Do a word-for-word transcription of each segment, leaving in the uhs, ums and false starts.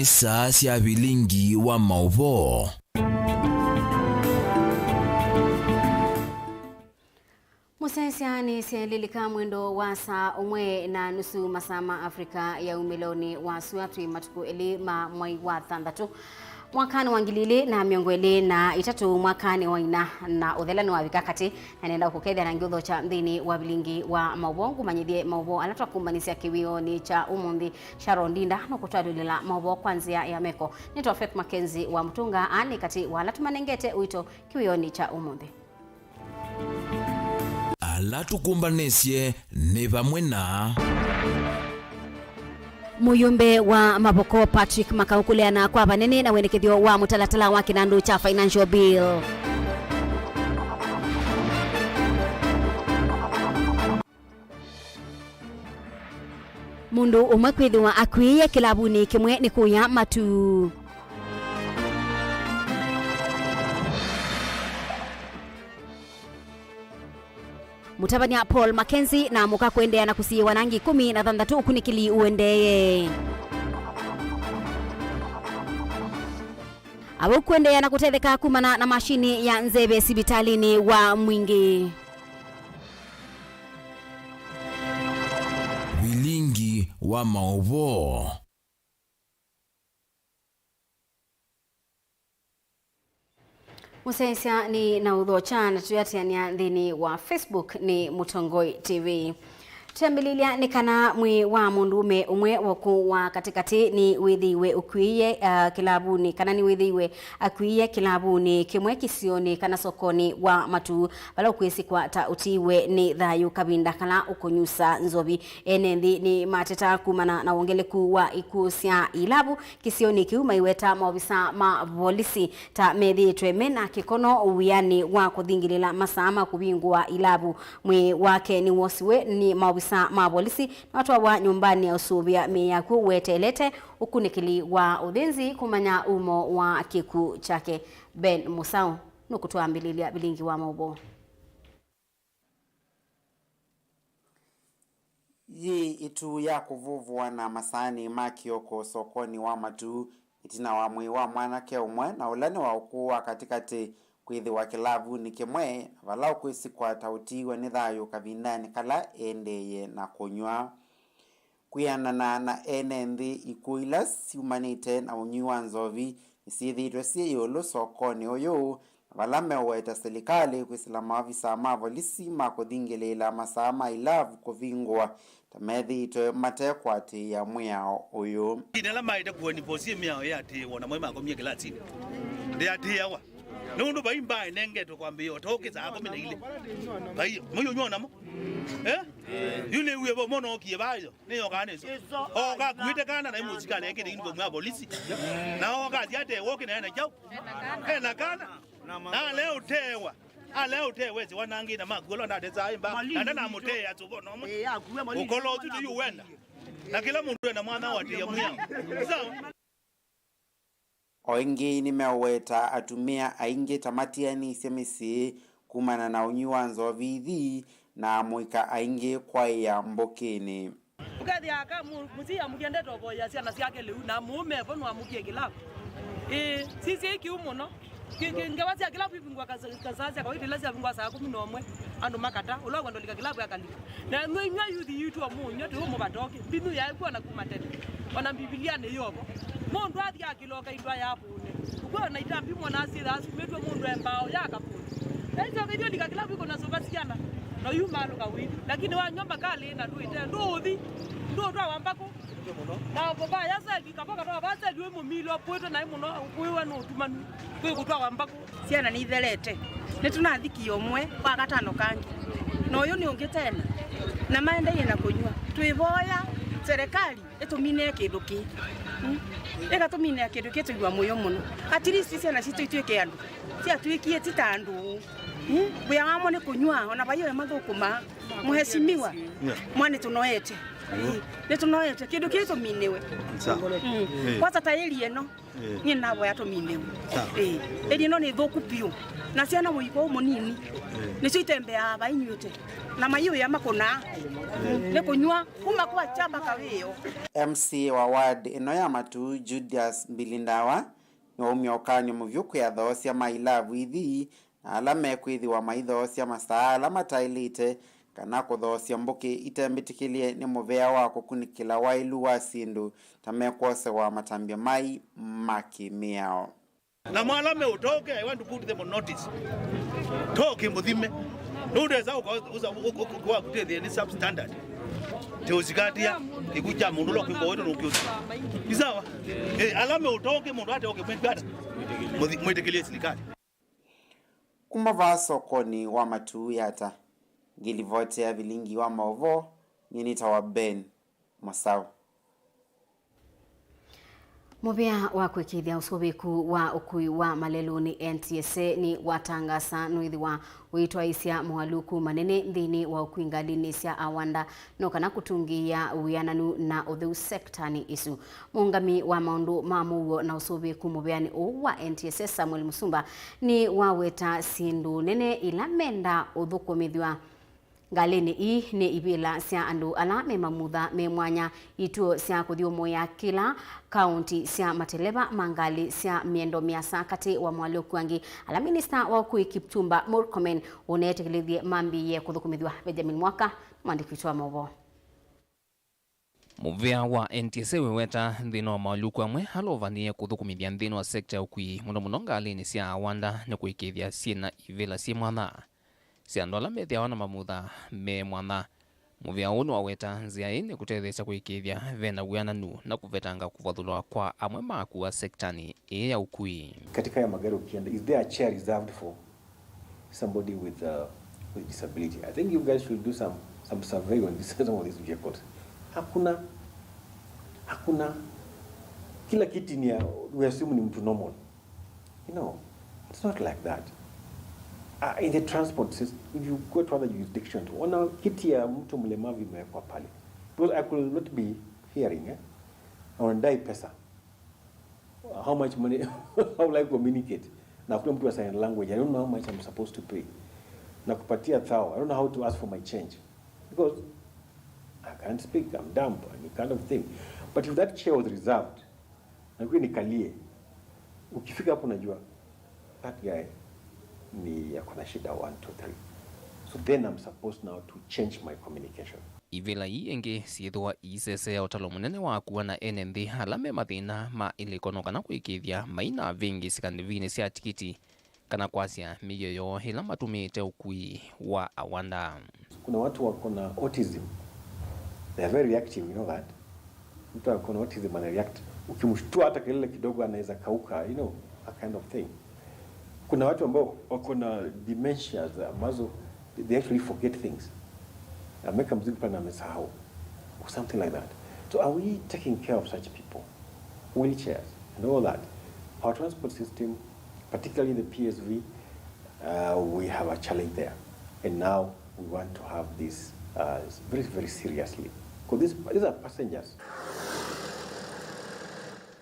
Saa sya vilingi wa maũvoo. Mũsyaĩĩsya nĩ syelilika mwendo wa saa ũmwe na nusu masaa ma Africa ya umĩlonĩ wa sua. Twĩ matukũ elĩ ma mwai wa thanthatũ, mwakanĩ wa ngili ilĩ na mĩongo ĩlĩ na itatũ, mwakanĩ wa ina, na ũthela nĩwavika katĩ, na nenda kũkethya na ngĩũthokya nthĩnĩ wa vilingi wa maũvoo, ngũmanyĩthye maũvoo ala twakumbanisya kĩwĩonĩ kya ũmũnthĩ. Sharon Ndinda nũkũtwalũlĩla maũvoo kwa nzĩa ya meko. Nĩtwa Faith Mackenzie wa Mũtũnga, aa nĩ katĩ wa ala tũmanengete ũito kĩwĩonĩ kya ũmũnthĩ. Ala tũkũmbanĩsye nĩ vamwe na. Mũyũmbe wa Mavoko Patrick Makau kũleana kwa vanene na wendekethyo wa mũtalatala wa kĩnandũ kya Financial Bill. Mũndũ ũmwe kwĩthĩwa akw'ĩĩe kĩlavunĩ kĩmwe nĩ kũya matu. Mũtavany'a Paul Mackenzie na mũka kũendeea na kũsiĩĩwa na ngi ĩkũmi na thanthatũ ũkunĩkĩli ũendeeye. Awau kũendeea na kũtetheka kumana na mashini ya nzeve sivitalĩnĩ wa Mwingĩ. Vilingi wa maũvoo. Mũsyaĩĩsya nĩ na ũthokya na tũyatĩanĩa nthĩnĩ wa Facebook nĩ Mũtongoi T V. Twĩambĩlĩlya nĩ kana mwĩĩ wa mũndũũme ũmwe wa ũkũũ wa katĩkatĩ nĩwĩthĩiwe ũkw'ĩĩe, ah, kĩlavunĩ, kana nĩwĩthĩiwe akw'ĩĩe kĩlavunĩ kĩmwe kĩsionĩ kana sokonĩ wa matu, vala ũkwĩsĩkwa ta ũtiiwe nĩ thayũ kavinda kala ũkũnyusa nzovi. Ene nthĩ nĩmatetaa kumana na wongeleku wa ikw'ũ sya ilavu kĩsionĩ kĩu, maiweta maovisa ma volisi ta methĩĩtwe me na kĩkono wĩanĩ wa kũthingĩlĩla masaa ma kũvingũa ilavu. Mwĩĩ wake nĩwosiwe nĩ maovisa ma volisi na watwawa nyũmbanĩ ya ũsũvĩa mĩĩ ya akw'ũ weteelete ũkunĩkĩli wa ũthĩnzi kũmanya umo wa kĩkw'ũ kyake. Ben Mũsaũ nũkũtwambĩlĩlya vilingi wa maũvoo. Yĩ ĩtu ya kũvũvũa na masaanĩ ma kĩoko sokonĩ wa matu, ĩtina wa mwĩĩ wa mwanake ũmwe na ũla nĩ wa ũkũũ wa katĩkatĩ kwĩthĩwa kĩlavunĩ kĩmwe, na vala ũkwĩsĩkwa ta ũtiiwe nĩ thayũ kavindanĩ kala endeeye na kũnyw'a. Kwĩanana na ene nthĩ, ikw'ũ ila syumanĩte na ũnywi wa nzovi nĩsyĩthĩĩtwe syĩ ĩũlũ sokonĩ ũyũ, na vala meũweta silikalĩ kwĩsĩla maovisa ma volisi ma kũthingĩlĩĩla masaa ma ilavu kũvingũa ta methĩĩtwe matekwatĩĩa mwĩao ũyũ. Ĩndĩ ala maĩte kũenipose mĩao yĩatĩĩwa, namo makomie kĩlasinĩ ndĩatĩĩawa. Nũndũ vai mbaa ĩnengetwe kwambĩĩa o ta ũkĩ saa kũmi na ilĩ. Vai, mũyũnyw'a namo? Eh? Yu nĩw'e vo monokie vayo. Nĩyokaa nĩso. Oka akuĩte kana na imũsikali ekĩte uniform ya polisi. Na oka athi atewa ũkĩ na ena kyaũ? Ena kana. Na leo ũtewa. A leo ũtewa esi wanangĩ na makuolo ndatesaa imba. Na ndanamũtea suvo nomwe. Ũkolo ũsu tũyũ wenda. Na kĩla mũndũ ena mwana watĩĩa mwĩao. Sawa? O ĩngĩ nĩmeũweta atumĩa aingĩ ta matianĩisye mĩsyĩ kumana na ũnywi wa nzovi ithi na amũika aingĩ kwaĩa mbũkĩnĩ. Ũkethĩa aka mu-, mũsyai amũkie ndete ũvoya syana syake lĩu, na mũũme vo nũamũkie kĩlavu. Ĩĩ, sisyai kĩu mũno. Kĩ-, kĩ-, ngewa sya kĩlavu ivingwa kasa-, kasaa sya kawaida ila syavingwa saa kũmi na ũmwe, andũ makata, ũla ũkwenda ũlika kĩlavu akalika. Na nyw'o inywa yuthi yitũ o mũnywe tũyũmũvata ũkĩ, mbinyu yaĩ kw'o na kuma tene. O na Mbivilianĩ yĩ o vo. Mũndũ athi akĩloka indwa ya vũne. Ũkw'o na itambi mwana asyĩthaa asumĩtw'e mũndũ e mbao ya kavũne. Na icoka ithyũlika kĩla kwĩkũna sũva syana. Na yu maalũka wĩthi. Lakini wanywa makalĩ na ndũĩte, ndũũthi, ndũũtwawa mbakũ. Na vaya seli, kavo katwawa vaa seli wĩ mũmili ũkwĩtwe naĩ mũno, ũkwĩwa nĩ ũtumanu, kwĩ kũtwawa mbakũ. Syana nĩithelete. Nĩtũnathikie ũmwe wa katano kangĩ. Na ũyũ nĩ ũngĩ tena. Na maendeie na kũnywa. Twĩvoya serikali ĩtũminĩe kĩndũ kĩĩ. Mm. Ĩkatũminĩa kĩndũ kĩĩ tũiwa mũyo mũno. At least syana sitũ itwĩke andũ. Syatwĩkie ti ta andũ. Mm. Wĩa wamo nĩ kũnywa, ona vai ũya mathũkũmaa. Mheshimiwa, yeah, mwana tũnoete. Ĩĩ, nĩtũnoete kĩndũ kĩĩ tũminĩwe. Sawa. Mm. Ĩĩ. Kwanza taĩri ĩno, ĩĩ, niĩ navoya tũminĩwe. Sawa. Ĩĩ. Ĩri ĩno nĩ thũku piũ. Na syana mũiko ũũ mũnini, ĩĩ, nĩsyo itembeaa vainyuĩte. Na maiũĩa makũnaa. Ĩĩ. Nĩ kũnyw'a kuma kwa kyamba kawĩo. M C A wa ward ĩno ya Matuu, Julius Mbilindawa, nĩwaumya ũkany'o mũvyũ kwĩ athoosya ma ilavu ithi na ala mekwĩthĩwa maithoosya masaa ala mataĩlĩte kana kũthoosya mbũkĩ itembĩtĩkĩlye nĩ mũvea wa kũkunĩkĩla waĩlu wa syĩndũ ta mekwosewa matambya mai ma kĩ-mĩao. Na mwalame ũtoke, I want to put them on notice. Toke mũthime. Nũndũ esa ũka- ũsa- ũka- ũka- ũka- kũtethia nĩ substandard. Te ũsikatia, kĩku kya mũndũ ũla kwĩmba wetu nũkĩũsi. Ni sawa? Eh, alame ũtoke mũndũ ate oke mwĩkata. Mũthi- mwĩtĩkĩlie silikali. Kuma vaa sokonĩ wa Matuu Yatta, ngĩlivotea vilingi wa maũvoo, nyie nĩtawa Ben Mũsaũ. Mũvea wa kũĩkĩĩthya ũsũvĩku wa ũkui wa malelũnĩ, N T S A, nĩ watangaasa nũĩthĩwa ũitwaĩĩsya moalyũku manene nthĩnĩ wa ũkui ngalinĩ sya awanda, no kana kũtũngĩĩa wĩananu na ũtheu sektanĩ ĩsu. Mũũngami wa maũndũ ma mũuo na ũsũvĩku mũveanĩ ũũ wa N T S A, Samuel Musumba, nĩ waweta syĩndũ nene ila menda ũthũkũmĩthw'a ngalĩnĩ ii nĩ ivĩla sya andũ ala me mamutha me mwanya, ituo sya kũthyũmũĩa kĩla, kaunti sya mateleva ma ngalĩ sya mĩendo mĩasa, katĩ wa moalyũku angĩ ala minista wa ũkui Kipchumba Murkomen ũneetĩkĩlĩthye mambĩĩe kũthũkũmĩthw'a. Benjamin Mwaka, mwandĩki witũ wa maũvoo. Mũvea wa N T S A wĩweta nthĩnĩ wa moalyũku amwe ala ũvanĩĩe kũthũkũmĩthya nthĩnĩ wa sekta ya ũkui, mũno mũno ngalĩnĩ sya awanda, nĩ kũĩkĩĩthya syĩ na ivĩla syĩ mwanya sya andũ ala methĩawa na mamutha me mwanya. Mũvea ũũ nĩwaweta nzĩa ĩĩ nĩ kũtetheesya kũĩkĩĩthya ve na wĩananu na kũvetanga kũvathũlwa kwa amwe ma akua sektanĩ ĩĩ ya ũkui. Katika ya magari ukienda, is there a chair reserved for somebody with, uh, with disability? I think you guys should do some, some survey on this, some of these vehicles. Hakuna, hakuna. Kila kiti ni ya, we assume ni mtu normal. You know, it's not like that. Uh, in the transport system, if you go to other jurisdictions, wana kiti ya mtu mlemavu imewekwa pale. Because I could not be hearing, eh? Na wanadai pesa. How much money? How will I communicate? Na kuna mtu wa sign language, I don't know how much I'm supposed to pay. Na kupatia thao, I don't know how to ask for my change. Because I can't speak, I'm dumb, and you kind of thing. But if that chair was reserved, na kuwa nikalie, ukifika hapo unajua, that guy ni ako na shida one, two, three. So then I'm supposed now to change my communication. Ivĩla ii ĩngĩ syĩthĩwa iisesea ũtalo mũnene wa akua na ene nthĩ ala me mathĩna ma ilĩko, no kana kũĩkĩĩthya maina vĩngĩ sikandivinĩ sya tikiti kana kwasya mĩio yoo ĩla matũmĩĩte ũkui wa awanda. Kuna watu wako na autism. They are very reactive, you know that. Mtu ako na autism ana react. Ukimshtua hata kelele kidogo anaweza kauka, you know, that kind of thing. Kuna watu ambao wako na dementias ambazo they actually forget things. Ameweka mzigo pale na amesahau. Or something like that. So are we taking care of such people? Wheelchairs and all that. Our transport system, particularly the P S V, uh, we have a challenge there. And now we want to have this, uh, very, very seriously. 'Cause these, these are passengers.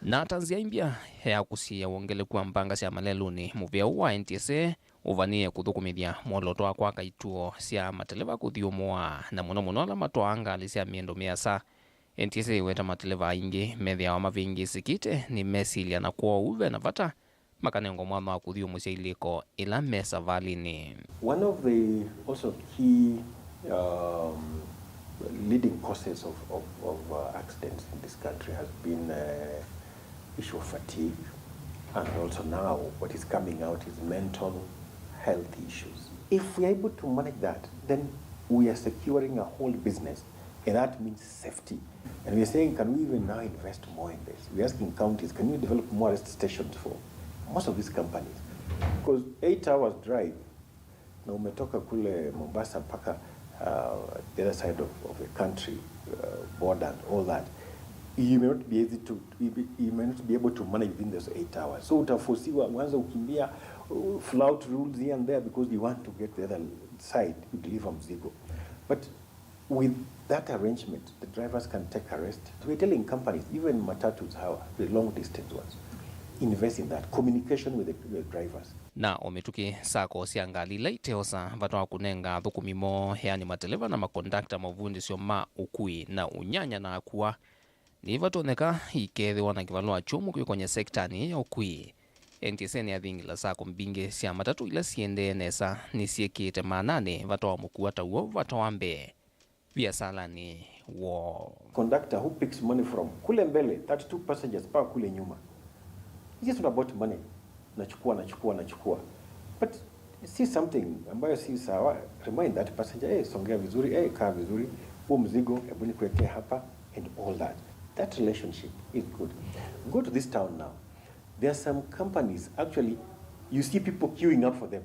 Na ta nzĩa imbya ya kũsiĩĩa wongeleku wa mbanga sya malelũnĩ, mũvĩa ũũ wa N T S A ũvanĩĩe kũthũkũmĩthya mwolooto wa kwaka ituo sya mateleva kũthyũmũa, na mũno mũno ala matwaa ngalĩ sya mĩendo mĩasa. N T S A ĩweta mateleva aingĩ methĩawa mavĩngĩĩsĩkĩte nĩ mesilya, na kwoou ve na vata makanengwa mwanya wa kũthyũmũsya ilĩko ĩla me savalĩnĩ. One of the also key, um, leading causes of, of, of, uh, accidents in this country has been, uh, issue of fatigue, and also now what is coming out is mental health issues. If we are able to manage that, then we are securing a whole business, and that means safety. And we are saying, can we even now invest more in this? We are asking counties, can you develop more rest stations for most of these companies? Because eight hours drive, na umetoka kule Mombasa mpaka, uh, the other side of, of the country, uh, border and all that, you may not be able to, you may, you may not be able to manage within those eight hours. So utaforsiwa uanze kukimbia, uh, flout rules here and there because you want to get the other side, you deliver mzigo. But with That arrangement, the drivers can take a rest. We're telling companies, even matatus hawa, the long distance ones, invest in that communication with the, the drivers. Na o mĩtũkĩ sako sya ngalĩ ila iteosa vata wa kũnenga athũkũmi moo, yaani mateleva na makondakta, mavundĩsyo ma ũkui na ũnyanya na akua, nĩvatonyeka ikethĩwa na kĩvalũa kyũmũ kwĩkony'a sektanĩ ya ũkui. N T S A nĩyathingĩla sako mbingĩ sya matatũ ila siendee nesa nĩsyĩkĩĩte maananĩ vata wa mũkua ta w'o vata wa mbee viasalanĩ woo. Conductor who picks money from kule mbele, thirty-two passengers, mpaka kule nyuma. It's just not about money. Nachukua, nachukua, nachukua. But see something ambayo si sawa, remind that passenger, "Eh, songea vizuri, eh, kaa vizuri. Huo mzigo, hebu nikuwekee hapa," and all that. That relationship is good. Go to this town now. There are some companies, actually, you see people queuing up for them.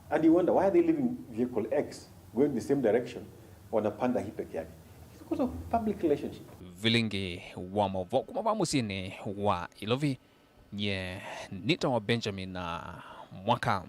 And you wonder, why are they leaving vehicle X, going the same direction, wanapanda hii peke yake? It's because of public relationship. Vilingi wa maũvoo kuma va mũsyĩnĩ wa Ilovi, nye nĩtawa Benjamin, uh, Mwaka.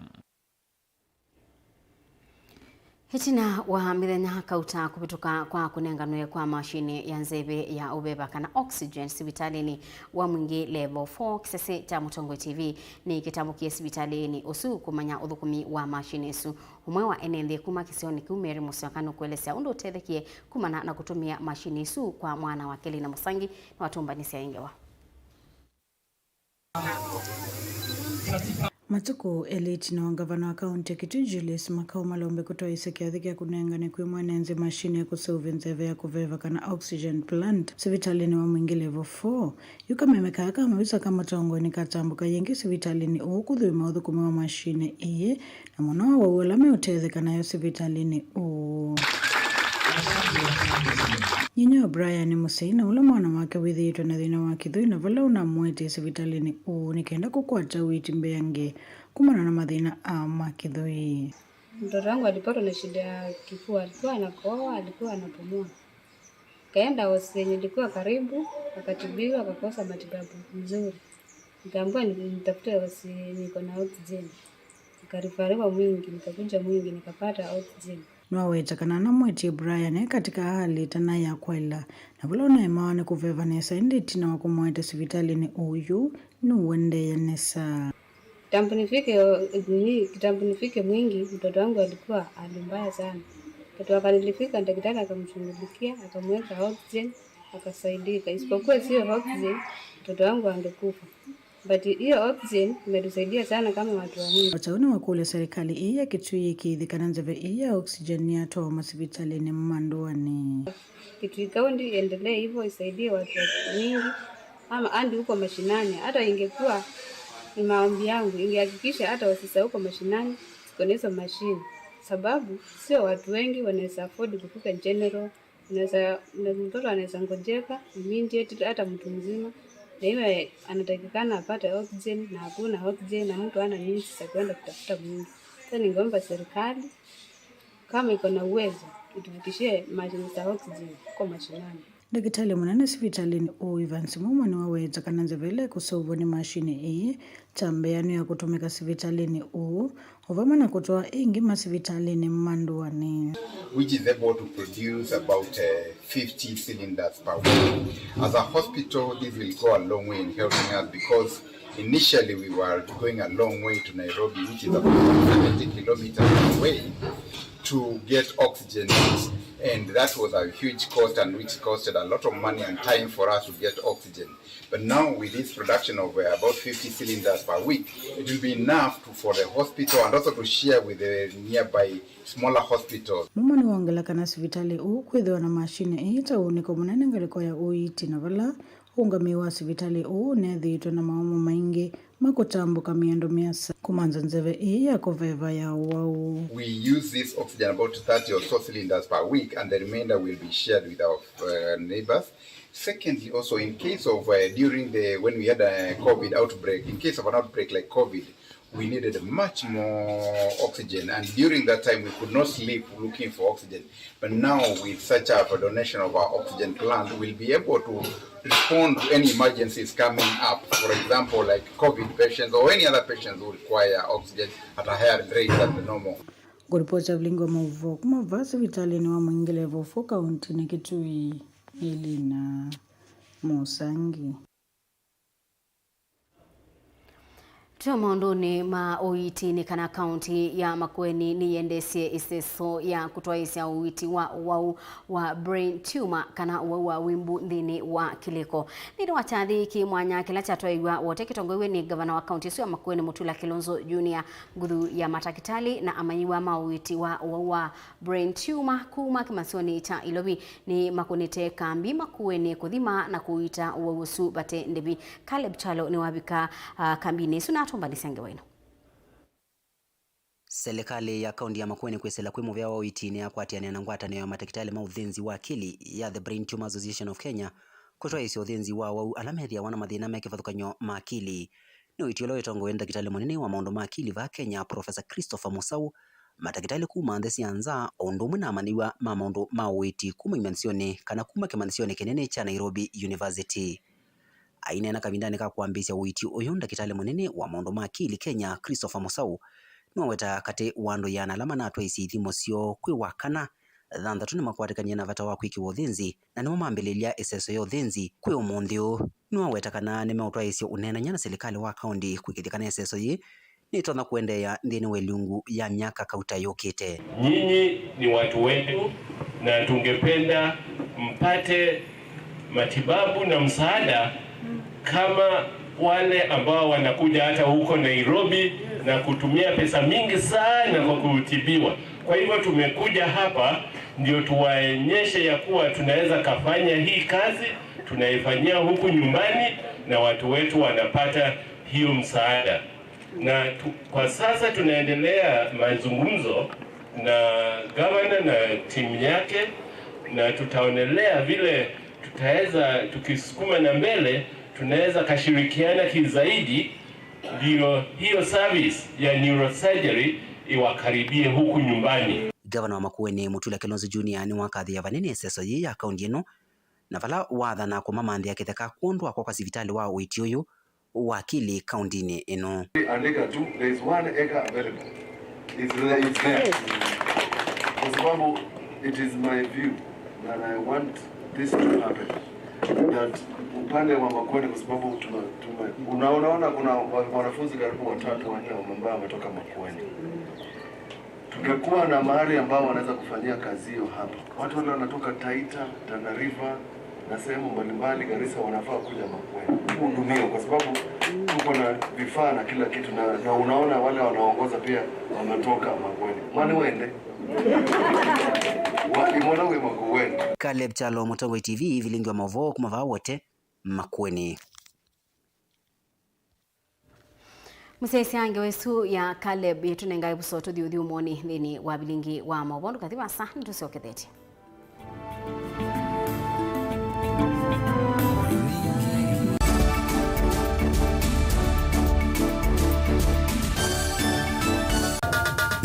Ĩtina wa mĩthenya kauta kũvĩtũka kwa kũnenganwe kwa mashini ya nzeve ya ũveva kana oxygen sivitalĩnĩ wa Mwingĩ Level four, kĩsese kya Mũtongoi T V nĩkĩtambũkie sivitalĩnĩ ũsu kũmanya ũthũkũmi wa mashini ĩsu. Ũmwe wa ene nthĩ kuma kĩsionĩ kĩu, Mary Mũsyoka, nũkũelesya ũndũ ũtethekie kumana na kũtũmĩa mashini ĩsu kwa mwana wake Lina Mũsangi nĩwatũmbanĩsya ĩ ngewa. Matukũ elĩ ĩtina wa ngavana wa kaunti ya Kitui Julius Makau malombe kũtwaĩĩsya kĩathĩ kya kũnengane kwĩ mwene nthĩ mashini ya kũseũvya nzeve ya kũveva kana oxygen plant sivitalĩnĩ wa Mwingĩ Level four, yu kameme kaa ka mavisa ka mũtongoi nĩkatambũka yĩngĩ sivitalĩnĩ ũũ kũthũima ũthũkũmi wa mashini ĩĩ na mũno awau ala meũtetheeka nayo sivitalĩnĩ ũũ. Nyinyia wa Brian nĩ mũsyai na ũla mwana wake wĩthĩĩtwe na thĩna wa kĩthũi na vala ũnamũetie sivitalĩnĩ ũũ nĩ kenda kũkwata ũiiti mbeange kumana na mathĩna aa ma kĩthũi. Mtoto wangu alipatwa na shida ya kifua, alikuwa anakohoa, alikuwa anapumua. Kaenda hospitalini, ilikuwa karibu, akatibiwa, akakosa matibabu mzuri. Nikaambiwa ni-, nitafute hosi-, niko na oxygen. Nikarifariwa Mwingi, nikakuja Mwingi, nikapata oxygen. Nĩwaweta kana anamwetie Brian e katika hali ĩtanaĩ ya kwaĩla, na vala ũnaemawa nĩ kũveva nesa, ĩndĩ ĩtina wa kũmũete sivitalĩnĩ ũũ, nũũendeea nesa. Kitambo nifike, nini, kitambo nifike Mwingi, mtoto wangu alikuwa hali mbaya sana. Wakati nilifika, daktari akamshughulikia, akamweka oxygen, akasaidika. Isipokuwa sio oxygen, mtoto wangu angekufa. But hiyo oxygen imetusaidia sana kama watu wa Mwingi. O ta ũu nĩwakũlya serikali ĩĩ ya Kitui ĩkĩĩthĩ kana nzeve ĩĩ ya oxygen nĩyatwawa masivitalĩnĩ ma ndũanĩ. Kitui County iendelee hivyo, isaidie watu wa Mwingi, ama hadi huko mashinani. Hata ingekuwa ni maombi yangu, ingehakikisha hata wasisa huko mashinani ziko na hizo mashine, sababu sio watu wengi wanaweza afford kufika General. Unaweza, unaweza, mtoto anaweza ngojeka immediately, hata mtu mzima, na iwe anatakikana apate oxygen na hakuna oxygen na mtu hana means za kwenda kutafuta mwingine. Sasa ningeomba serikali, kama iko na uwezo, itufikishie mashine za oxygen kwa mashinani. Ndakĩtalĩ mũnene sivitalĩnĩ ũũ, Evans Muma, nĩwaweta kana nzeve ĩla ĩkũseũvw'a nĩ mashini ĩĩ ta mbeanũ ya kũtũmĩka sivitalĩnĩ ũũ, o vamwe na kũtwaa ĩngĩ masivitalĩnĩ ma ndũanĩ. Which is able to produce about, uh, fifty cylinders per week. As a hospital, this will go a long way in helping us because initially we were going a long way to Nairobi, which is about seventy kilometers away, to get oxygen, and that was a huge cost and which costed a lot of money and time for us to get oxygen. But now with this production of, uh, about fifty cylinders per week, it will be enough to, for the hospital and also to share with the nearby smaller hospitals. Muma nĩwongela kana sivitalĩ ũũ kwĩthĩwa na mashini ĩĩ ta ũunĩko mũnene ngalĩko ya ũiiti, na vala ũũngamĩi wa sivitalĩ ũũ ũnethĩĩtwe na maũmũ maingĩ ma kũtambũka mĩendo mĩasa kũmanza nzeve ĩĩ ya kũveva ya ũwau. We use this oxygen about thirty or so cylinders per week, and the remainder will be shared with our, uh, neighbors. Secondly, also in case of, uh, during the, when we had a COVID outbreak, in case of an outbreak like COVID, we needed much more oxygen, and during that time we could not sleep looking for oxygen. But now with such a donation of our oxygen plant, we'll be able to respond to any emergencies coming up. For example, like COVID patients or any other patients who require oxygen at a higher rate than the normal. Kũripota vilingi wa maũvoo kuma vaa sivitalĩnĩ wa Mwingĩle Vofo kauntinĩ Kitui, Elina Mũsangi. Twĩ maũndũnĩ ma ũiiti nĩ kana kaunti ya Makueni nĩyendeesye ĩseso ya kũtwaĩĩsya ũiiti wa ũwau wa brain tumor kana ũwau wa wĩmbu nthĩnĩ wa kĩlĩko. Nthĩnĩ wa kyathĩ kĩ mwanya kĩla kyatwaĩiw'a Wote kĩtongoew'e nĩ ngavana wa kaunti ĩsu ya Makueni Mutula Kilonzo Junior, nguthu ya matakĩtalĩ na amanyĩw'a ma ũiiti wa ũwau wa brain tumor kuma kĩmasionĩ kya Ilovi nĩ makũnĩte kambi Makueni kũthima na kũiita ũwau ũsu vate ndĩvi. Caleb Kyalo nĩwavika, ah, kambinĩ ĩsu na atũmbanĩsya ngewa ĩno. Silikalĩ ya kaunti ya Makueni kwĩsĩla kwĩ mũvea wa ũiiti nĩyakwatĩanĩa na ngwatanĩo ya matakĩtalĩ ma ũthĩnzi wa akili ya The Brain Tumor Association of Kenya kũtwaĩĩsya ũthĩnzi wa awau ala methĩawa na mathĩna me kĩvathũkany'o ma akili. Nĩ ũiiti ũla wĩtongoew'e nĩ ndakĩtalĩ mũnene wa maũndũ ma akili vaa Kenya, Professor Christopher Musau, matakĩtalĩ kuma nthĩ sya nza, o ũndũ ũmwe na amanyĩw'a ma maũndũ ma ũiiti kuma imanyĩsyonĩ kana kuma kĩmanyĩsyonĩ kĩnene kya Nairobi University. Aineena kavindanĩ ka kwambĩĩsya ũiiti ũyũ, ndakĩtalĩ mũnene wa maũndũ ma akili Kenya, Christopher Musau, nĩwaweta katĩ wa andũ ĩana ala manatwaĩĩsye ithimo syoo kwĩ wa kana, thanthatũ nĩmakwatĩkanie na vata wa kwĩkĩwa ũthĩnzi, na nĩmo mambĩlĩlya ĩseso ya ũthĩnzi kwĩ ũmũnthĩ ũũ. Nĩwaweta kana nĩmeũtwaĩĩsya ũneenany'a na silikalĩ wa kaunti kũĩkĩĩthya kana ĩseso yĩĩ nĩtonya kũendeea nthĩnĩ wa ĩlungu ya myaka kauta yũkĩte. Nyinyi ni watu wetu na tungependa mpate matibabu na msaada kama wale ambao wanakuja hata huko Nairobi na kutumia pesa mingi sana kwa kutibiwa. Kwa hivyo tumekuja hapa ndio tuwaonyeshe ya kuwa tunaweza kafanya hii kazi, tunaifanyia huku nyumbani na watu wetu wanapata hiyo msaada. Na tu, kwa sasa tunaendelea mazungumzo na gavana na timu yake, na tutaonelea vile tutaweza, tukisukuma na mbele, tunaweza kashirikiana kizaidi, ndio hiyo service ya neurosurgery iwakaribie huku nyumbani. Gavana wa Makueni Mutula Kilonzo Junior nĩwakathĩĩa vanene ĩseso yĩĩ ya kaunti ĩno, na vala wathana kũmamanthĩa kĩtheka kwondũ wa kwakwa sivitalĩ wa ũiiti ũyũ wa akili kauntinĩ ĩno. Andika tu, there is one acre available. It's there, it's there. Kwa sababu it is my view that I want this to happen. That upande wa Makueni, kwa sababu tuna, tuna, una-, unaona kuna wa-, wanafunzi karibu watatu, wanne ambao wametoka Makueni. Tungekuwa na mahali ambao wanaweza kufanyia kazi hiyo hapa. Watu wale wanatoka Taita, Tana River na sehemu mbalimbali, Garissa, wanafaa kuja Makueni kuhudumiwa, kwa sababu tuko na vifaa na kila kitu, na, na unaona wale wanaongoza pia wametoka Makueni. Mwani wende? Walimwona we Makueni. Caleb Kyalo, Mũtongoi T V, vilingi wa maũvoo kuma vaa Wote, Makueni. Mũsyaĩĩsya ngewa ĩsu ya Caleb yĩtũnengae ĩvuso tũthi ũthyũmũonĩ nthĩnĩ wa vilingi wa maũvoo. Ndũkathi vaasa, nĩtũsyokethetye.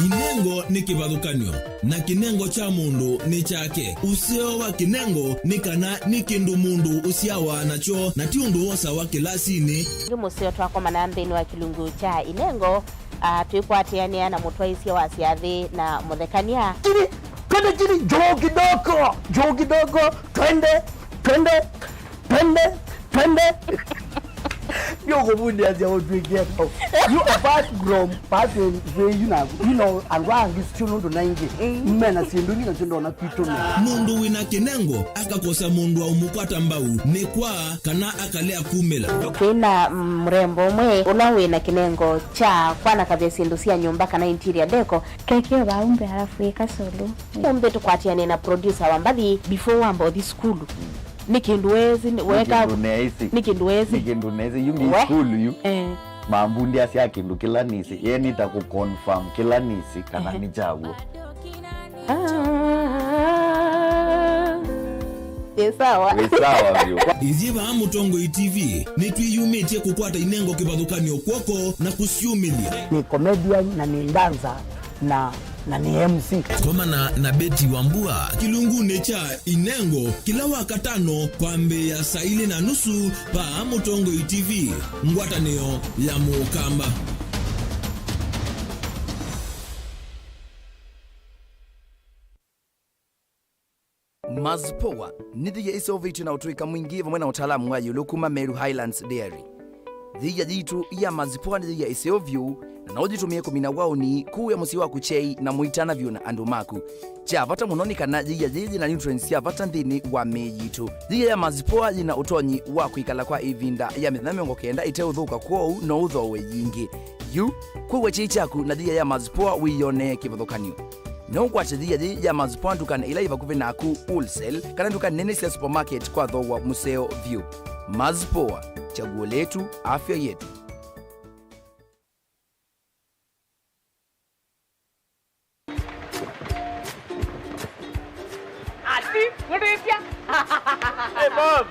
Inengo nĩ kĩvathũkany'o. Na kĩnengo kya mũndũ nĩ kyake. Ũseo wa kĩnengo nĩ kana nĩ kĩndũ mũndũ ũsyawa nakyo, na ti ũndũ wosawa kĩlasinĩ. Ĩngĩ mũseo twakomana nthĩnĩ wa kĩlungu kya inengo, ah, twĩkwatĩanĩa na mũtwaĩĩsya wa syathĩ na mũthekany'a. Chini, twende chini, juu kidogo, juu kidogo, twende, twende. Twende, twende. Ndio kũvundiasya ũtwĩkie kau. You, apart from passing way, you know, you know, andũ angĩ sio nũndũ na ingĩ. Mm. Mena syĩndũ ingĩ na sio ndona kwitũ nĩ. Mũndũ wĩna kĩnengo akakosa mũndũ wa ũmũkwata mbau nĩ kwa kana akalea kumĩla. Twĩna, mm, mrembo ũmwe ũla wĩna kĩnengo kya kwanakavya syĩndũ sya nyũmba kana interior decor. Keke vau mbee alafu ĩka solo. Ũmbe tũkwatĩane na producer wa mbathi before wamba ũthi sukulu. Nĩ kĩndũ weesĩ, nĩ, nĩ weka kĩndũ neesĩ. Nĩ kĩndũ weesĩ. Nĩ kĩndũ neesĩ. Yu nĩ we sukulu yu. Eh. Mambundiasya kĩndũ kĩla nĩsĩ. Ye nĩta kũ confirm kĩla nĩsĩ kana, ehe, nĩ kyaw'o. Ah. Wĩ sawa. Wĩ sawa vyũ. Ithyĩ vaa Mũtongoi T V nĩtwĩyumĩtye kũkwata inengo kĩvathũkany'o kw'oko na kũsyumĩlya. Nĩ comedian na nĩ dancer na, na nĩ M C. Komana na Betty Wambua kĩlungunĩ kya Inengo kĩla Wakatano kwambĩĩa saa ilĩ na nusu vaa Mũtongoi T V, ngwatanĩo ya Mũkamba. Mazpoa nĩ thia ĩseũvĩtw'e na ũtũĩka mwingĩ vamwe na ũtaalamu wa ĩũlũ kuma Meru Highlands Dairy. Thia yitũ ya Mazpoa nĩ thia ĩseũ vyũ, na no ũyĩtũmĩe kũmina waũni, kũĩa mũsyĩ waku kyei, na mũitana vyũ na andũ maku. Kya vata mũno nĩ kana yĩia yĩĩ yĩna nutrients sya vata nthĩnĩ wa mĩĩ yitũ. Yĩia ya Mazpoa yĩna ũtonyi wa kwĩkala kwa ĩvinda ya mĩthenya mĩongo kenda ĩteũthũka, kwoou no ũthooe yingĩ. Yu, kũw'a kyei kyaku na yĩia ya Mazpoa wĩyonee kĩvathũkany'o. No ũkwate yĩia yĩĩ ya Mazpoa ndukanĩ ĩla yĩ vakuvĩ naku, wholesale, kana nduka nene sya supermarket kwa thooa mũseo vyũ. Mazpoa, chaguo letu, afya yetu. Ati, mũndũ ĩtya. Hey, Bob,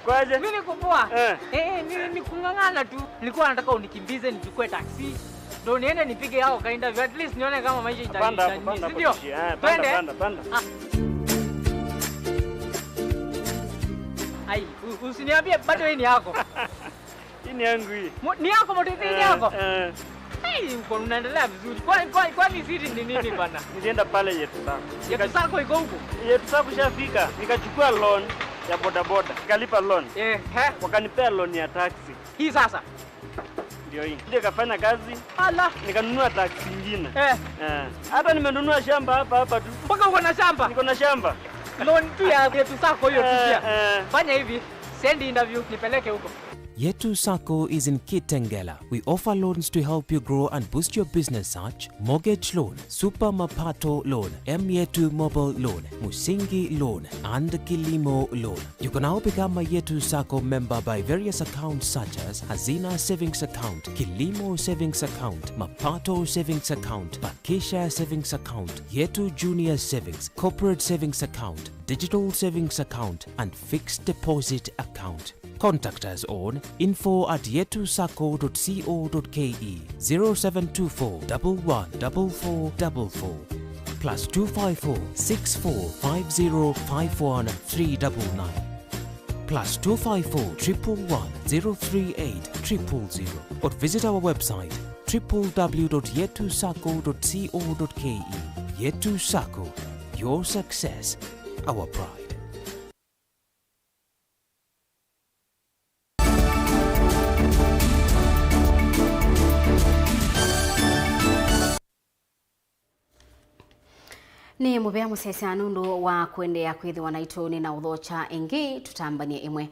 kwaje? Mimi niko poa. Eh. Eh, ni, ni kung'ang'ana tu. Nilikuwa nataka unikimbize nichukue taxi. Ndio niende nipige yao ka interview. At least nione kama maisha ita-, Panda hapo, ita-, panda hapo, ndio. Tishie. Eh, panda, Twende. Panda, panda. Ah. Ai, u-, usiniambie bado hii ni yako. Hii ni yangu hii. Mo-, ni yako moto, hii ni yako? Eh, eh. Hey, uko unaendelea vizuri. Kwa, kwa, kwani siri ni nini bana? Nilienda pale Yetu Sacco. Yetu Sacco iko huko? Yetu Sacco shafika. Nikachukua loan ya bodaboda. Nikalipa loan. Eh, eh. Wakanipea loan ya taxi. Hii sasa? Ndio hii. Ndio kafanya kazi. Ala. Nikanunua taxi ingine. Eh. Eh. Hata nimenunua shamba hapa, hapa tu. Mpaka uko na shamba? Niko na shamba. Loan tu ya Yetu Sacco hiyo tu pia. Eh, eh. Fanya hivi, send interview, nipeleke huko. Yetu Sacco is in Kitengela. We offer loans to help you grow and boost your business, such mortgage loan, Super Mapato loan, M Yetu Mobile loan, Musingi loan, and Kilimo loan. You can now become a Yetu Sacco member by various accounts such as Hazina Savings Account, Kilimo Savings Account, Mapato Savings Account, Bakisha Savings Account, Yetu Junior Savings, Corporate Savings Account, Digital Savings Account, and Fixed Deposit Account. Contact us on info at yetusacco dot co dot ke, zero seven two four, one one four four four four, plus two five four, six four five zero five one three nine nine, plus two five four, one one one, zero three eight, triple zero, or visit our website, triple w dot yetusacco dot co dot ke. Yetu Sacco, your success, our pride. Nĩ mũvea mũsyaĩĩsya nũndũ wa kũendeea kwĩthĩwa naitũ. Nĩ na ũthokya ĩngĩ, tũtambany'e ĩmwe.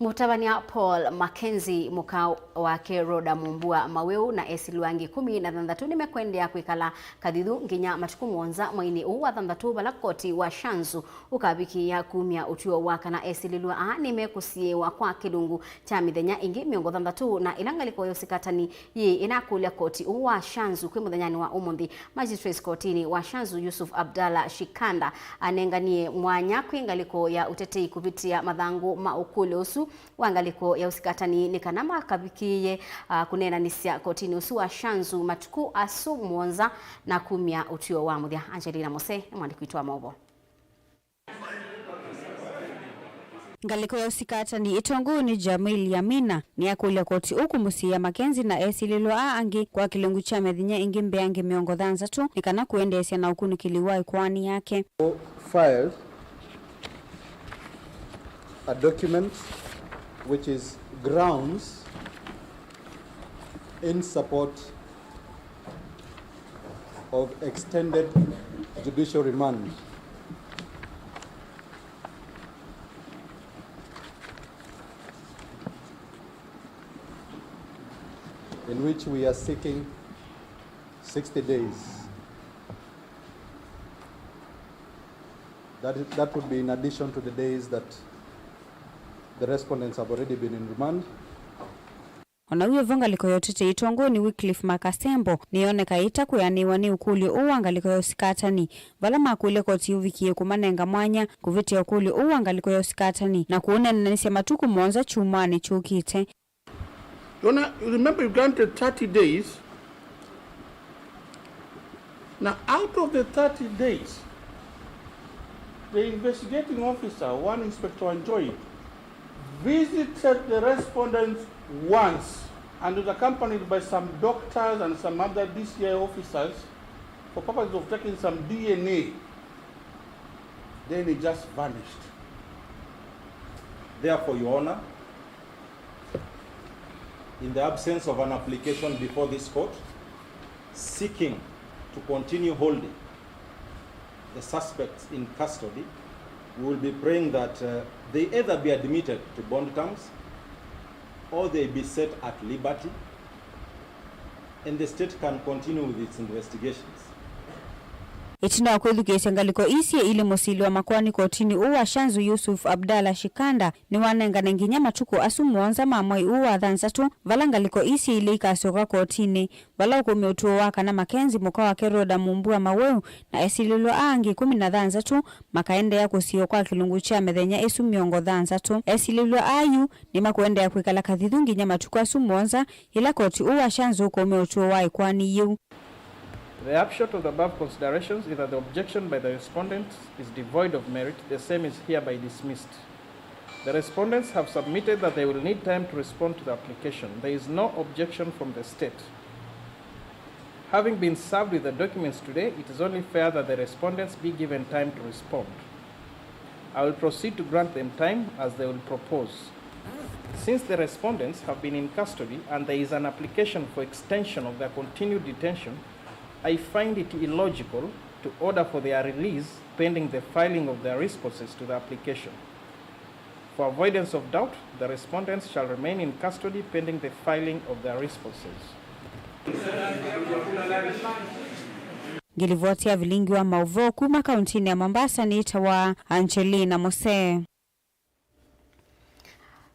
Mũtavany'a Paul Mackenzie, mũka wake Rhoda Mumbua Mawĩu, na esilwa angĩ ĩkũmi na thanthatũ nĩmekũendeea kwĩkala kathithu nginya matukũ mũonza mweinĩ ũũ wa thanthatũ, vala koti wa Shanzu ũkavikĩĩa kumya ũtw'ĩo wa kana esilĩlw'a aa nĩmekũsiĩĩwa kwa kĩlungu kya mĩthenya ĩngĩ mĩongo thanthatũ, na ĩla ngalĩko ya ũsikatani yĩĩ ĩnakũlya koti ũũ wa Shanzu kwĩ mũthenyanĩ wa ũmũnthĩ. Magistrates kotinĩ wa Shanzu, Yusuf Abdallah Shikanda, anenganie mwanya kwĩ ngalĩko ya ũtetei kũvĩtĩa mathangũ ma ũkũlyo ũsu wa ngalĩko ya ũsikatani nĩ kana makavikĩĩe, ah, kũneenanĩsya kotinĩ ũsu wa Shanzu matukũ asu mũonza na kumya ũtw'ĩo wa mũthya. Angelina Mose nĩ mwandĩki witũ wa maũvoo. Ngalĩko ya ũsikatani ĩtongoew'e nĩ Jamil Yamina nĩyakũlya koti ũũ kũmũsiĩĩa Mackenzie na esilĩlw'a aa angĩ kwa kĩlungu kya mĩthenya ĩngĩ mbeange mĩongo thanthatũ nĩ kana kũendeesya na ũkunĩkĩli wa ĩkoani yake. Filed a document which is grounds in support of extended judicial remand. In which we are seeking sixty days. That, that would be in addition to the days that the respondents have already been in remand. O na wĩ o vo, ngalĩko ya ũtetei ĩtongoew'e nĩ Wycliffe Makasembo nĩyoneka ĩtakwĩanĩwa nĩ ũkũlyo ũũ wa ngalĩko ya ũsikatani, vala makũlya koti ũvikĩĩe kũmanenga mwanya kũvĩtĩa ũkũlyo ũũ wa ngalĩko ya ũsikatani na kũũneenanĩsya matukũ mũonza kyumwanĩ kyũkĩte. You wanna, you remember you granted thirty days. Now, out of the thirty days, the investigating officer, one Inspector Wanjohi, visited the respondents once and was accompanied by some doctors and some other D C I officers for purposes of taking some D N A. Then it just vanished. Therefore, Your Honor, in the absence of an application before this court seeking to continue holding the suspects in custody, we will be praying that uh, they either be admitted to bond terms or they be set at liberty and the state can continue with its investigations. Ĩtina wa kwĩthukĩĩsya ngalĩko ii syĩ ilĩ, mũsili wa makoani kotinĩ ũũ wa Shanzu Yusuf Abdallah Shikanda nĩwanengane nginya matukũ asu mũonza ma mwei ũũ wa thanthatũ, vala ngalĩko ii syĩ ilĩ ikasyoka kotinĩ, vala ũkũmya ũtũo wa kana Mackenzie mũka wake Rhoda Mumbua Maweu na esilĩlw'a aa angĩ ĩkũmi na thanthatũ makaendeea kũsiĩwa kwa kĩlungu kya mĩthenya ĩsu mĩongo thanthatũ. Esilĩlw'a aa yu nĩmakũendeea kwĩkala kathithu nginya matukũ asu mũonza, yĩla koti ũũ wa Shanzu ũkũmya ũtũo wa ĩkoani yĩu. The upshot of the above considerations is that the objection by the respondents is devoid of merit. The same is hereby dismissed. The respondents have submitted that they will need time to respond to the application. There is no objection from the state. Having been served with the documents today, it is only fair that the respondents be given time to respond. I will proceed to grant them time as they will propose. Since the respondents have been in custody and there is an application for extension of their continued detention, I find it illogical to order for their release pending the filing of their responses to the application. For avoidance of doubt, the respondents shall remain in custody pending the filing of their responses. Ngĩlivoti ya vilingi wa maũvoo kuma kauntinĩ ya Mombasa nĩtawa Angelina Mose.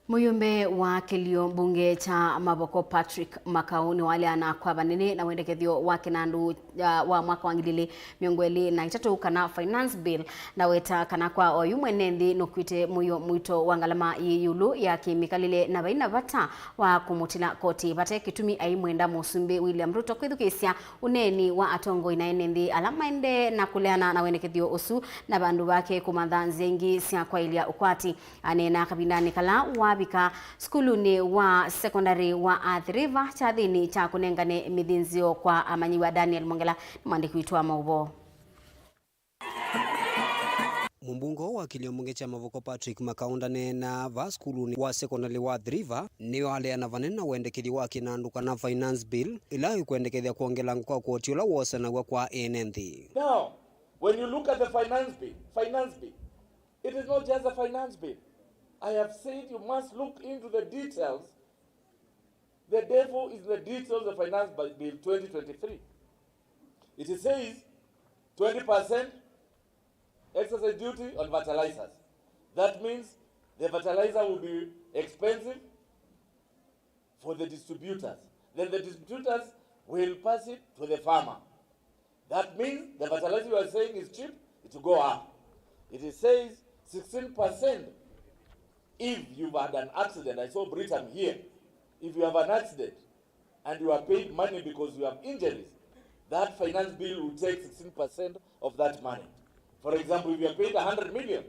Mũyũmbe wa kĩlio mbunge kya Mavoko Patrick Makau nĩwaleana kwa vanene na wendekethyo wa kĩnandũ uh, wa mwaka wa ngili ilĩ mĩongo ĩlĩ na itatũ kana finance bill, na weta kana kwa oyu mwene nthĩ nũkwĩte mũio mwito wa ngalama yĩ ĩũlũ ya kĩmĩkalĩle na vai na vata wa kũmũtila koti vate kĩtumi aimwenda Mũsumbĩ William Ruto kwĩthukĩĩsya ũneeni wa atongoi na ene nthĩ ala maendee na kũleana na wendekethyo ũsu na vandũ vake kũmantha nzĩa ingĩ sya kwaĩlya ũkwati. Aneena kavindanĩ kala wavika sukulunĩ wa sekondalĩ wa Athi River kyathĩnĩ kya kũnengane mĩthĩnzĩo kwa amanyĩw'a. Daniel Mongela nĩ mwandĩki witũ wa maũvoo. Mũmbunge ũũ wa kĩlio mbunge kya Mavoko Patrick Makau ndaneenaa vaa sukulunĩ wa sekondalĩ wa Athi River nĩwaleana vanene na wendekethyo wa kĩnandũ kana finance bill ĩla ĩkwendekethya kwongelanga kwa koti ũla wosanaw'a kwa ene nthĩ. Now, when you look at the finance bill, finance bill, it is not just a finance bill. I have said you must look into the details. The devil is in the details of Finance Bi- Bill twenty twenty-three. It says twenty percent excise duty on fertilizers. That means the fertilizer will be expensive for the distributors. Then the distributors will pass it to the farmer. That means the fertilizer you are saying is cheap, it will go up. It says sixteen percent if you've had an accident. I saw Britam here. If you have an accident and you are paid money because you have injuries, that finance bill will take sixteen percent of that money. For example, if you are paid a hundred million,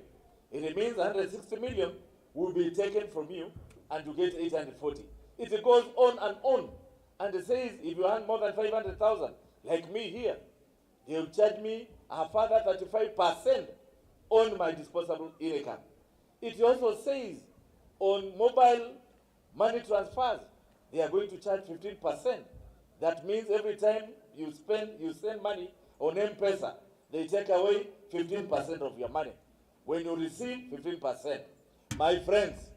it means a hundred sixty million will be taken from you and you get eight hundred forty. It goes on and on. And it says if you earn more than five hundred thousand, like me here, they will charge me a further thirty-five percent on my disposable income. It also says on mobile money transfers, they are going to charge fifteen percent. That means every time you spend, you send money on M-Pesa, they take away fifteen percent of your money. When you receive fifteen percent, my friends,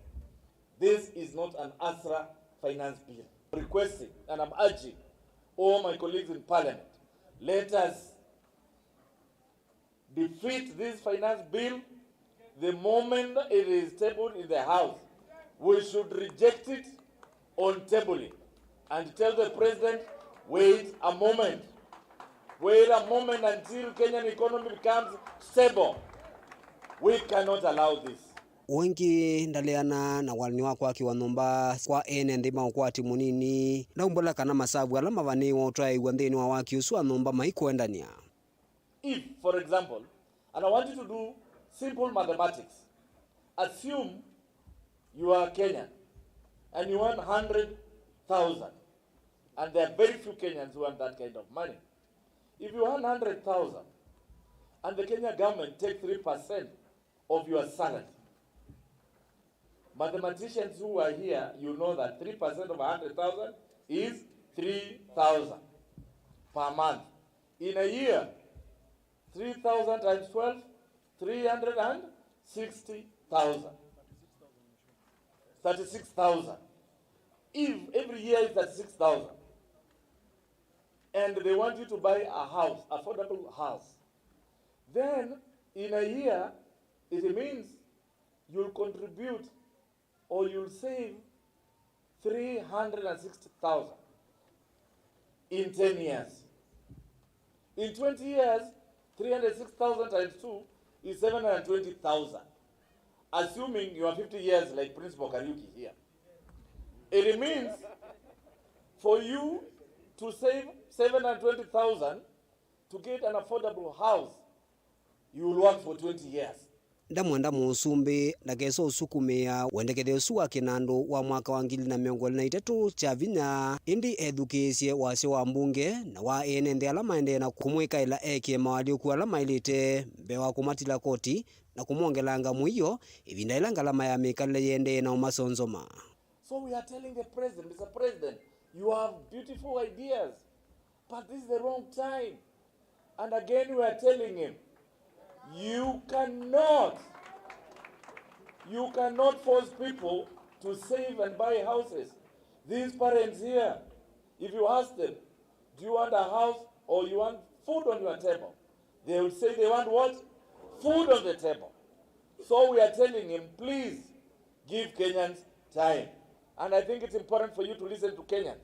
this is not an ASRA finance bill. Requesting, and I'm urging all my colleagues in parliament, let us defeat this finance bill the moment it is tabled in the House. We should reject it on tabling and tell the president, wait a moment. Wait a moment until Kenyan economy becomes stable. We cannot allow this. Ũngĩ ndaleana na walani wa kwakĩwa nyũmba kwa ene nthĩ ma ũkwati mũnini. Ndaumbũla kana masavu ala mavanĩĩwe ũtwaĩĩw'a nthĩnĩ wa waki ũsu wa nyũmba maikũendany'a. If, for example, and I want you to do simple mathematics, assume you are Kenyan and you earn hundred thousand, and there are very few Kenyans who earn that kind of money. If you earn hundred thousand And the Kenya government take three percent of your salary. Mathematicians who are here, you know that three percent of a hundred thousand is three thousand per month. In a year, three thousand times twelve, three hundred and sixty thousand. Thirty-six thousand. If every year is thirty-six thousand, and they want you to buy a house, affordable house, then in a year, it means you'll contribute or you'll save three hundred and sixty thousand in ten years. In twenty years, three hundred sixty thousand times two is seven hundred twenty thousand. Assuming you are fifty years like Principal Kariuki here, it means for you to save seven hundred twenty thousand to get an affordable house, you will work for twenty years. Ndamwenda mũsumbĩ ndakesa ũsukumĩa wendekethyo ũsu wa kĩnandũ wa mwaka wa ngili na mĩongo ĩlĩ na itatũ kya vinya, ĩndĩ ethukĩĩsye wasya wa mbunge na wa ene nthĩ ala maendee na kũmwĩkaĩla ekĩe mawalyũku ala maĩlĩte mbee wa kũmatila koti na kũmwongelanga mũio ĩvinda yĩla ngalama ya mĩkalĩle yĩendee na ũmasonzoma. So we are telling the president, Mister President, you have beautiful ideas, but this is the wrong time. And again, we are telling him, you cannot, you cannot force people to save and buy houses. These parents here, if you ask them, do you want a house or you want food on your table? They will say they want what? Food on the table. So we are telling him, please give Kenyans time. And I think it's important for you to listen to Kenyans.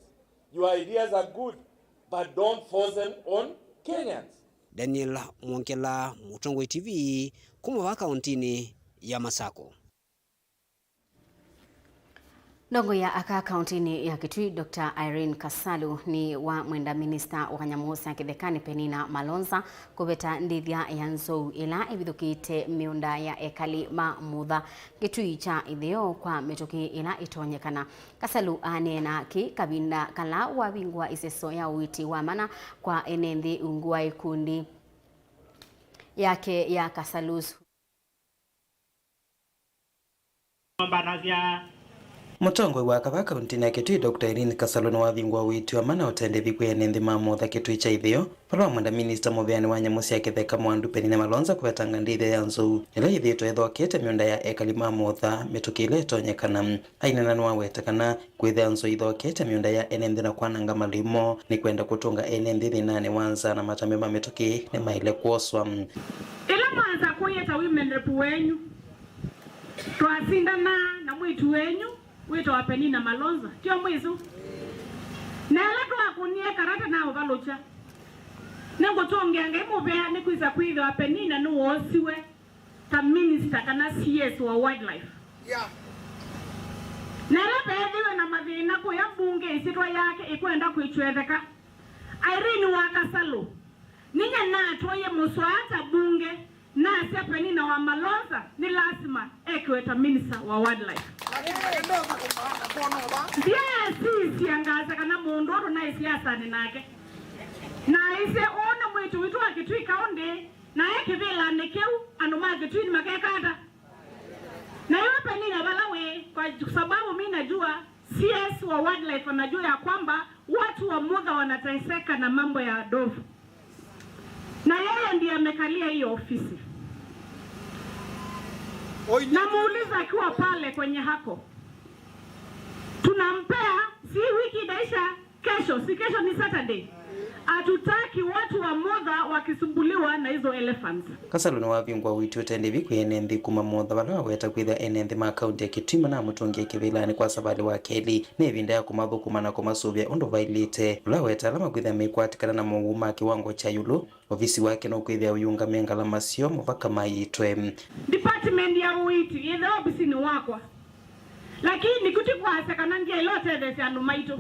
Your ideas are good, but don't force them on Kenyans. Daniel Mwongela, Mũtongoi T V, kuma vaa kauntinĩ ya Masako. Ndongoi ya aka kauntinĩ ya Kitui, Doctor Irene Kasalu, nĩ wa mwenda minista wa nyamũ sya kĩthekanĩ Penina Malonza kũveta ndĩthya ya nzou ĩla ĩvithũkĩte mĩũnda ya ekali ma mũtha Kitui kya ĩtheo kwa mĩtũkĩ ĩla ĩtonyekana. Kasalu aneena kĩ kavinda kala wavingwa ĩseso ya ũiiti wa mana kwa ene nthĩ ungu wa ĩkundi yake ya Kasalu's. Mbanasya. Mũtongoi wa kavaa kauntinĩ ya Kitui, Doctor Irene Kasalu, nĩwavingũa ũiiti wa mana ũtendevi kwĩ ene nthĩ ma mũtha Kitui kya ĩtheo, vala wamwenda minista mũveani wa nyamũ sya kĩtheka Mwandu Penina Malonza kũvetanga ndĩthya ya nzou ĩla yĩthĩĩtwe ĩthokete mĩũnda ya ekali ma mũtha mĩtũkĩ ĩla ĩtonyekana. Aineena nĩwaweta kana kwĩthĩa nzou ithokete mĩũnda ya ene nthĩ na kwananga malĩu moo nĩ kwenda kũtũnga ene nthĩ thĩnanĩ wa nzaa na matambya ma mĩtũkĩ nĩmaĩle kwoswa. Ĩla mwanza kũie ta women rep wenyu, twasindanaa na mwĩĩtu wenyu wĩtawa Penina Malonza, tyo mwĩsũ? Na ĩla twakũnie karata na ũvalũkya, nĩngũtũngĩa Ngai mũvea nĩ kwĩsa kwĩthĩwa Penina nĩwoosiwe ta minister kana C S wa wildlife. Yeah. Na ĩla veethĩwe na mathĩna kũya mbunge ĩsyĩtwa yake ĩkwenda kwĩtwetheka, Irene wa Kasalu, ninyie natwaie mũswaa ta mbunge, nasya Penina wa Malonza nĩ lasima ekĩwe ta minister wa wildlife. Ndyasisya ngasa kana mũndũ ũtũ naĩ siasanĩ nake. Naisye ũũ nĩ mwĩĩtu witũ wa Kitui County, na e kĩvĩlanĩ kĩu, andũ ma Kitui nĩmakeka ata? Na ĩwe Penina vala wĩ, kwa sababu mi najua C S wa wildlife anajua ya kwamba watu wa Mutha wanateseka na mambo ya ndovu. Na yeye ndiye amekalia hiyo ofisi. Namuuliza akiwa pale kwenye hako, tunampea, si wiki inaisha, kesho, si kesho ni Saturday. Hatutaki watu wa Mutha wakisumbuliwa na hizo elephants. Kasalu nĩwavingũa ũiiti ũtendevi kwĩ ene nthĩ kuma Mutha, vala waweta kwĩthĩa ene nthĩ ma kaunti ya Kitui manamũtũngĩe kĩvĩlanĩ kwa savalĩ wa kelĩ. Nĩ ĩvinda ya kũmathũkũma na kũmasũvĩa ũndũ vaĩlĩte, vala waweta ala makwĩthĩa maikwatĩkana na mowau ma kĩwango kya ĩũlũ, ovisi wake nũkwĩthĩa ũyĩũngamĩa ngalama syoo mũvaka maĩtwe. Department ya ũiiti yĩthĩwa ovisinĩ wakwa, lakini kũti kwasya kana ndyaĩle ũtetheesya andũ maitũ.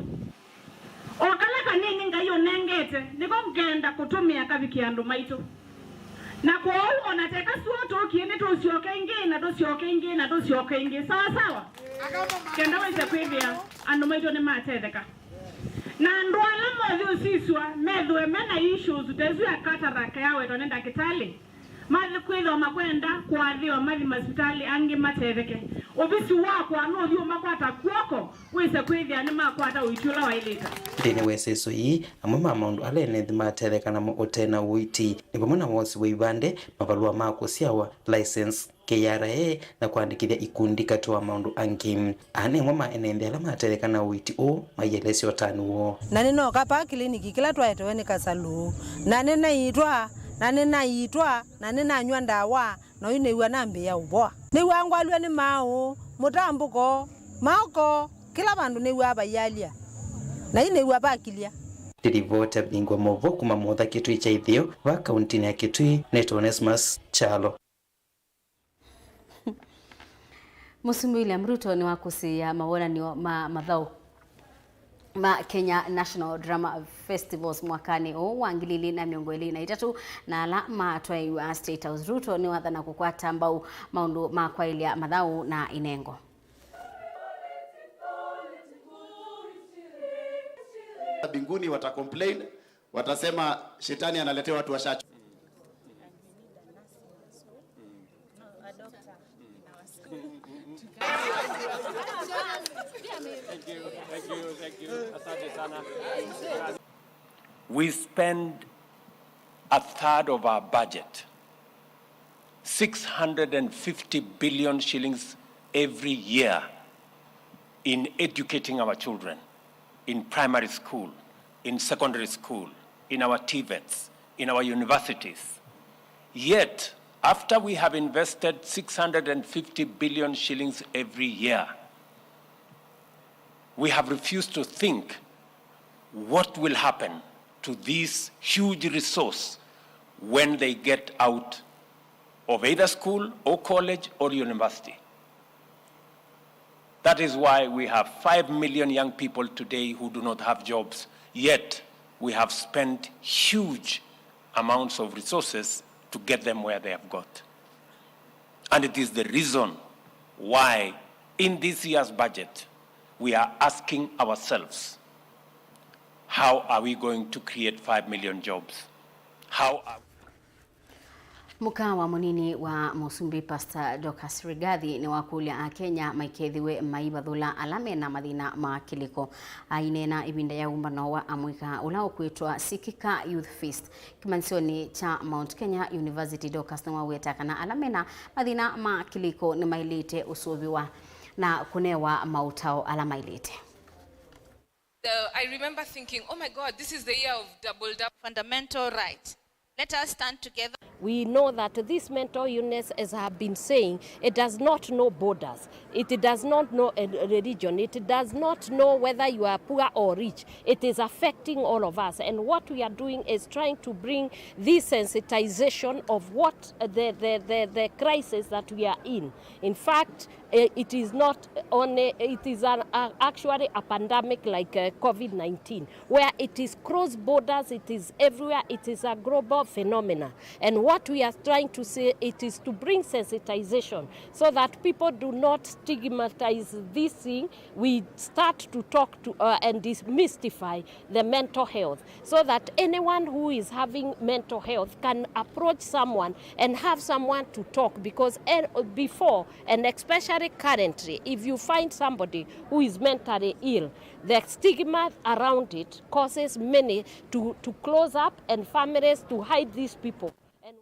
O kala kanini Ngai ũnengete, nĩko ngenda kũtũmĩa kavikĩe andũ maitũ. Na kwoou, o na teka suo tũkie, nĩtũsyoke ĩngĩ, na tũsyoke ĩngĩ, na tũsyoke ĩngĩ. Sawa sawa? Kenda wĩse kwĩthĩa andũ maitũ nĩmatetheka. Na andũ ala mothi ũsiswa, methĩwe me na issues ta ĩsu ya cataract yawetwa nĩ ndakĩtalĩ, Mathi kwĩthĩwa makwenda kũathĩwa mathi masivitalĩ angĩ matetheke. Ovisi wakwa nũthi ũmakwata kw'oko wĩse kwĩthĩa nĩmakwata ũiiti ũla waĩlĩte. Nthĩnĩ wa ĩseso yĩĩ, amwe ma maũndũ ala ene nthĩ matetheka namo ũte na ũiiti nĩ vamwe na wosi wa ivandĩ, mavalũa ma kũsyawa, license, K R A, na kũandĩkĩthya ikundi katĩ wa maũndũ angĩ. Aa nĩ amwe ma ene nthĩ ala matetheka na ũiiti ũũ maielesya ũtanu woo. Na nĩnooka pa kĩliniki kĩla twaetewe nĩ Kasalũ, na nĩnaitwa, na nĩnaitwa, na nĩnanyw'a ndawa, na yu nĩw'a nambĩĩa ũvoa. Nĩw'a ngwalw'a nĩ maaũ, mũtambũko, maoko, kĩla vandũ nĩw'a vaialya, na yu nĩw'a vakilya. Ndĩlivoti ya vingwa maũvoo kuma Motha Kĩtui kya Ĩtheo, va kauntinĩ ya Kĩtui, nĩtwa Onesmus Kyalo. Mũsumbĩ William Ruto nĩwakũsĩĩa mawonany'o ma mathaũ ma Kenya National Drama Festivals mwakanĩ ũũ wa ngili ili na mĩongo ĩlĩ na itatũ, na ala matwaĩiw'a State House. Ruto nĩwathana kũkwata mbau maũndũ ma kwaĩlya mathaũ na inengo. Mbinguni wata complain, watasema shetani analetea watu wachache. Thank you, thank you, thank you. Asante sana. We spend a third of our budget, six hundred and fifty billion shillings every year, in educating our children in primary school, in secondary school, in our TVETs, in our universities. Yet, after we have invested six hundred and fifty billion shillings every year, we have refused to think what will happen to this huge resource when they get out of either school or college or university. That is why we have five million young people today who do not have jobs, yet we have spent huge amounts of resources to get them where they have got. And it is the reason why in this year's budget we are asking ourselves, how are we going to create five million jobs? How are Mũka wa mũnini wa Mũsumbĩ, Pastor Dorcas Rigathi, nĩwakũlya Akenya maikethĩwe maivathũla ala mena mathĩna ma kĩlĩko. Aineena ĩvinda ya ũmbano wa amũika ũla ũkwĩtwa Sikika Youth Feast kĩmanyĩsyonĩ kya Mount Kenya University, Dorcas nĩwaweta kana ala mena mathĩna ma kĩlĩko nĩmaĩlĩte ũsũvĩwa na kũnewa maũtao ala maĩlĩte. The, I remember thinking, "Oh my God, this is the year of double, double fundamental right. Let us stand together." We know that this mental illness, as I have been saying, it does not know borders. It does not know a religion. It does not know whether you are poor or rich. It is affecting all of us. And what we are doing is trying to bring this sensitization of what, uh, the, the, the, the crisis that we are in. In fact, eh, it is not only, it is an, uh, actually a pandemic like, uh, COVID nineteen, where it is cross borders, it is everywhere, it is a global phenomena. And what we are trying to say, it is to bring sensitization so that people do not stigmatize this thing. We start to talk to, uh, and demystify the mental health, so that anyone who is having mental health can approach someone and have someone to talk, because, eh, before and especially currently, if you find somebody who is mentally ill, the stigma around it causes many to, to close up and families to hide these people. And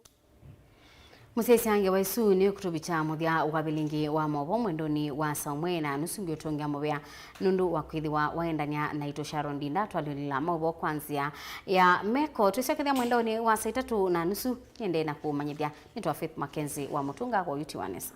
Mũsyaĩĩsya, ngewa ĩsu nĩyo ĩkũtũvikya mũthya wa vilingi wa maũvoo mwendonĩ wa saa ũmwe na nusu. Ngĩũtũngĩa mũvea nũndũ wa kwĩthĩwa waendany'a naitũ. Sharon Ndinda twalĩlĩla maũvoo kwa nzĩa ya meko. Twĩsyokethya mwendonĩ wa saa itatũ na nusu, nĩendee na kũũmanyĩthya. Nĩtwa Faith Mackenzie wa Mũtũnga kwa Yuti wa Nesa.